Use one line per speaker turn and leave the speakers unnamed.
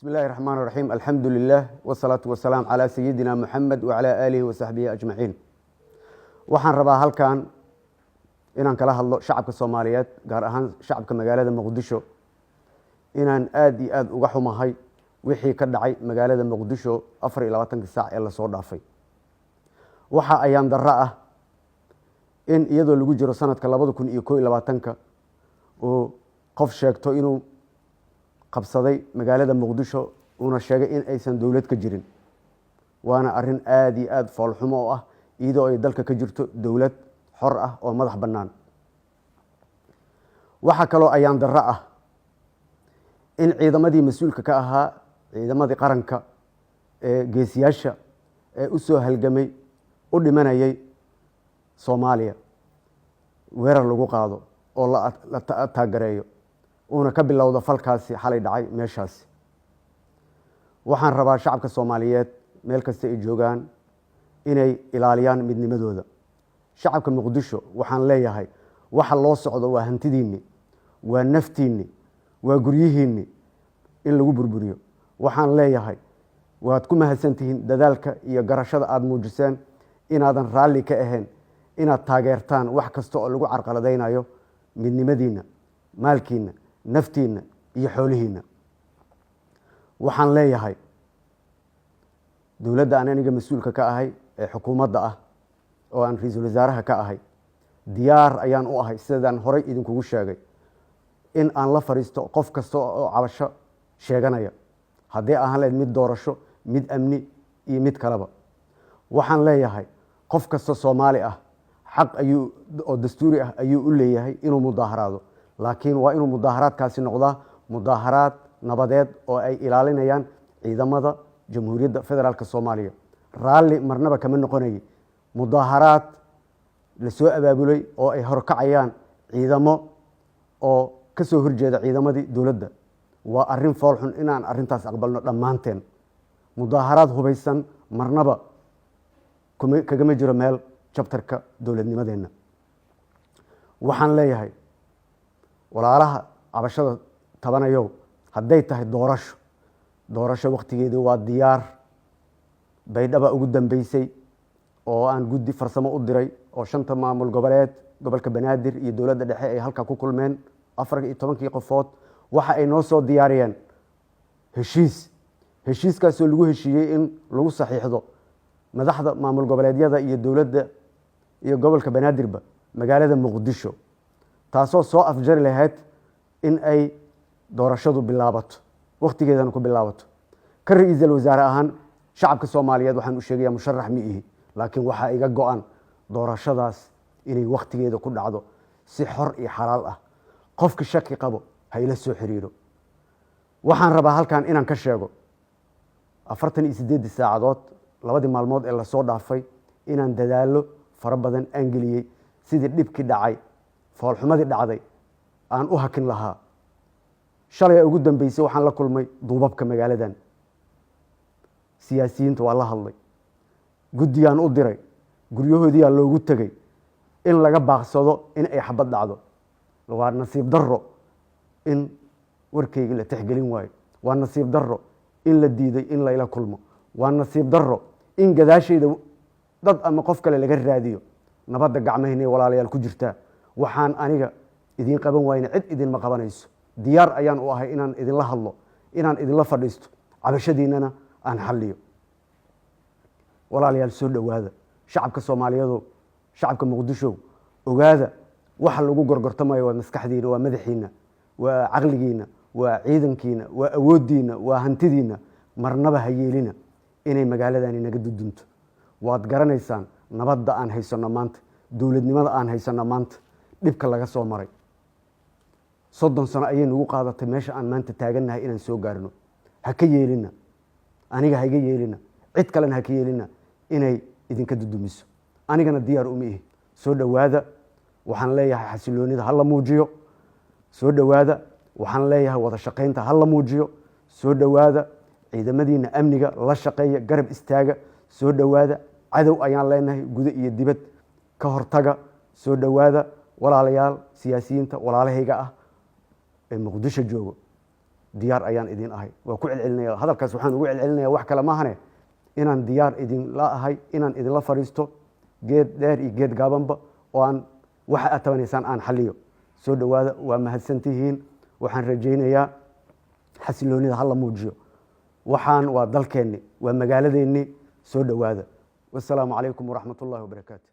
Bismi illahi raxmaan raxiim. Alxamdu lilah wasalaatu wasalaam calaa sayidina Muxamed wacalaa aalihi wa saxbihi ajmaciin. Waxaan rabaa halkan inaan kala hadlo shacabka Soomaaliyeed, gaar ahaan shacabka magaalada Muqdisho, inaan aada iyo aada uga xumahay wixii ka dhacay magaalada Muqdisho 24-kii saac ee lasoo dhaafay. Waxa ayaan darro ah in iyadoo lagu jiro sanadka 2021-ka uu qof sheegto inuu qabsaday magaalada Muqdisho, uuna sheegay in aysan dowlad ka jirin. Waana arrin aada iyo aada foolxumo oo ah, iyadoo ay dalka ka jirto dowlad xor ah oo madax bannaan. Waxaa kaloo ayaan darro ah in ciidamadii mas-uulka ka ahaa, ciidamadii qaranka ee geesiyaasha ee u soo halgamay, u dhimanayay Soomaaliya, weerar lagu qaado oo la taagareeyo, uuna ka bilowdo falkaasi xalay dhacay meeshaasi. Waxaan rabaa shacabka Soomaaliyeed meel kasta ay joogaan inay ilaaliyaan midnimadooda. Shacabka Muqdisho waxaan leeyahay, waxa loo socdo waa hantidiinni, waa naftiinni, waa guryihiinni in lagu burburiyo. Waxaan leeyahay, waad ku mahadsantihiin dadaalka iyo garashada aada muujiseen inaadan raalli ka ahayn inaad taageertaan wax kasta oo lagu carqaladaynayo midnimadiinna, maalkiinna, naftiinna iyo xoolihiinna. Waxaan leeyahay dowladda aan aniga mas-uulka ka ahay ee xukuumadda ah oo aan ra-iisul wasaaraha ka ahay, diyaar ayaan u ahay, sidaan horey idinkugu sheegay, in aan la fadhiisto qof kasta oo cabasho sheeganaya, haddii ahaan lahayd mid doorasho, mid amni iyo mid kaleba. Waxaan leeyahay, qof kasta Soomaali ah xaq ayuu oo dastuuri ah ayuu u leeyahay inuu mudaaharaado, laakiin waa inuu mudaaharaadkaasi noqdaa mudaaharaad nabadeed oo ay ilaalinayaan ciidamada Jamhuuriyadda Federaalka Soomaaliya. Raalli marnaba kama noqonayay mudaaharaad lasoo abaabulay oo ay horkacayaan ciidamo oo ka soo horjeeda ciidamadii dowladda. Waa arrin foolxun inaan arrintaas aqbalno dhammaanteen. Mudaaharaad hubaysan marnaba kagama jiro meel chapter-ka dowladnimadeenna. Waxaan leeyahay walaalaha cabashada tabanayow, hadday tahay doorasho, doorasho wakhtigeedii waa diyaar. Baydhaba ugu dambeysay oo aan guddi farsamo u diray oo shanta maamul goboleed, gobolka Banaadir iyo dowladda dhexe ay halkaa ku kulmeen. 14-kii qofood waxa ay noo soo diyaariyeen heshiis, heshiiskaasoo lagu heshiiyey in lagu saxiixdo madaxda maamul goboleedyada iyo dowladda iyo gobolka Banaadirba magaalada Muqdisho, taasoo soo afjari lahayd in ay doorashadu bilaabato, wakhtigeedana ku bilaabato. Ka ra-iisul wasaare ahaan, shacabka Soomaaliyeed waxaan u sheegayaa, musharax ma ihi, laakiin waxaa iga go-an doorashadaas inay wakhtigeeda ku dhacdo si xor iyo xalaal ah. Qofka shaki qabo ha ila soo xiriiro. Waxaan rabaa halkan inaan ka sheego 48-dii saacadood, labadii maalmood ee lasoo dhaafay, inaan dadaallo fara badan aan geliyey sidii dhibkii dhacay, foolxumadii dhacday aan u hakin lahaa. Shalay ugu dambeysay waxaan la kulmay duubabka magaaladan, siyaasiyiinta waa la hadlay, guddiyaan u diray, guryahoodiyaa loogu tegey in laga baaqsado in ay xabad dhacdo. Waa nasiib darro in warkeyga la tixgelin waayo. Waa nasiib darro in la diiday in layla kulmo. Waa nasiib darro in gadaashayda dad ama qof kale laga raadiyo. Nabadda gacmahaynay, walaalayaal, ku jirtaa. Waxaan aniga idiin qaban waayna cid idinma qabanayso. Diyaar ayaan u ahay inaan idinla hadlo, inaan idinla fadhiisto, cabashadiinana aan xalliyo. Walaalayaal, soo dhowaada. Shacabka Soomaaliyeedo, shacabka Muqdisho, ogaada waxa lagu gorgortamayo waa maskaxdiina, waa madaxiina, waa caqligiina, waa ciidankiina, waa awooddiina, waa hantidiina. Marnaba ha yeelina inay magaaladani naga dudunto. Waad garanaysaan nabadda aan haysanno maanta, dowladnimada aan haysanno maanta, dhibka laga soo maray. 30 sano ayay nagu qaadatay meesha aan maanta taagannahay inaan soo gaarno. Ha ka yeelina, aniga ha iga yeelina, cid kalena ha ka yeelina inay idinka dudumiso. Anigana diyaar uma ihi. Soo dhowaada. Waxaan leeyahay, xasiloonida ha la muujiyo. Soo dhowaada. Waxaan leeyahay, wada shaqaynta ha la muujiyo. Soo dhowaada. Ciidamadiina amniga la shaqeeya, garab istaaga. Soo dhowaada. Cadow ayaan leenahay gudo iyo dibad, ka hortaga. Soo dhowaada, walaalayaal. Siyaasiyiinta walaalahayga ah ee Muqdisho joogo. Diyaar ayaan idin ahay. Waa ku celcelinaya hadalkaas, waxaan ugu celcelinaya wax kale maahane, inaan diyaar idinla ahay inaan idinla fadhiisto geed dheer iyo geed gaabanba, oo aan waxa aad tabanaysaan aan xaliyo. Soo dhowaada, waa mahadsantihiin. Waxaan rajaynayaa xasiloonida hala muujiyo. Waxaan waa dalkeenni, waa magaaladeenni. Soo dhowaada. Wasalaamu calaykum waraxmat ullahi wabarakaatu.